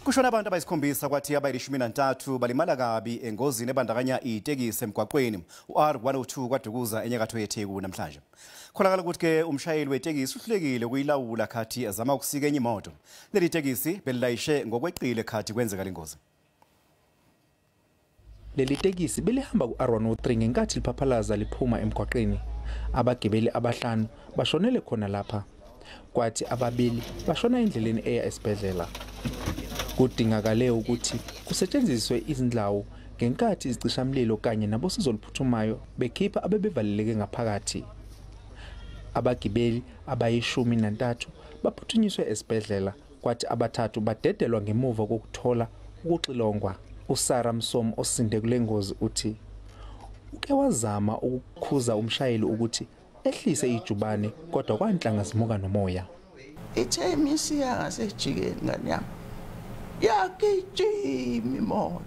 Kushona abantu abayisikhombisa kwathi abayi-13 balimala kabi engozini ebandakanya itekisi emgwaqweni u-R102 KwaDukuza enyakatho yeTheku namhlanje. Kholakala ukuthi-ke umshayeli wetekisi uhlulekile ukuyilawula khathi ezama ukusika enye imoto. Leli tekisi belilayishe ngokweqile khathi kwenzeka le ngozi. Leli tekisi belihamba ku-R103 ngenkathi liphaphalaza liphuma emgwaqeni. Abagibeli abahlanu bashonele khona lapha, kwathi ababili bashona endleleni eya esibhedlela. Kudingakale ukuthi kusetshenziswe izindlawu ngenkathi izicishamlilo kanye nabosizo oluphuthumayo bekhipha abebevaleleke ngaphakathi. Abagibeli abayi-13 baphuthunyiswe esibhedlela, kwathi abathathu badedelwa ngemuva kokuthola ukuxilongwa. USara Msomo osinde kule ngozi uthi uke wazama ukukhuza umshayeli ukuthi ehlise ijubane, kodwa kwanhlanga zimuka nomoya. Ithe imisiya ngasejikeni ngane yami, yagijima imoto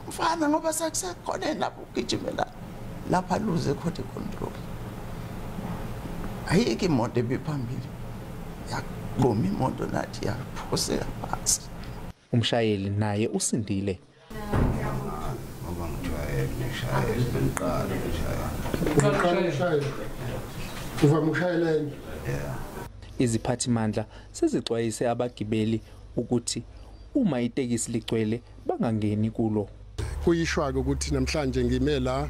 mfana, ngoba sakusekhoneni lapho ugijimela lapha luze khona icontrol. Ayikho imoto ebiphambili, yaqoma imoto nathi yaphoseka phansi. Umshayeli naye usindile. Ngoba ngijwayele ukushayela, bengiqala ukushayela. Uvama ukushayela enye? Yeah. Iziphathimandla sezixwayise abagibeli ukuthi uma itekisi ligcwele bangangeni kulo. Kuyishwa-ke ukuthi namhlanje ngime la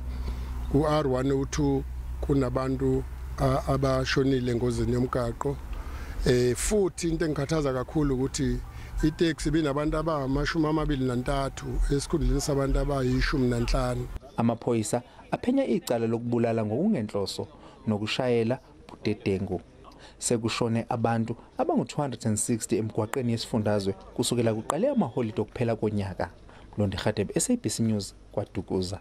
ku-R102 kunabantu abashonile engozini yomgaqo. Futhi into engikhathaza kakhulu ukuthi iteksi binabantu abangama-23 esikhundleni sabantu abayi-15. Amaphoyisa aphenya icala lokubulala ngokungenhloso nokushayela budedengu. Sekushone abantu abangu-260 emgwaqeni yesifundazwe kusukela kuqale amaholide okuphela konyaka. Mlondi Hadebe, SABC News, KwaDukuza.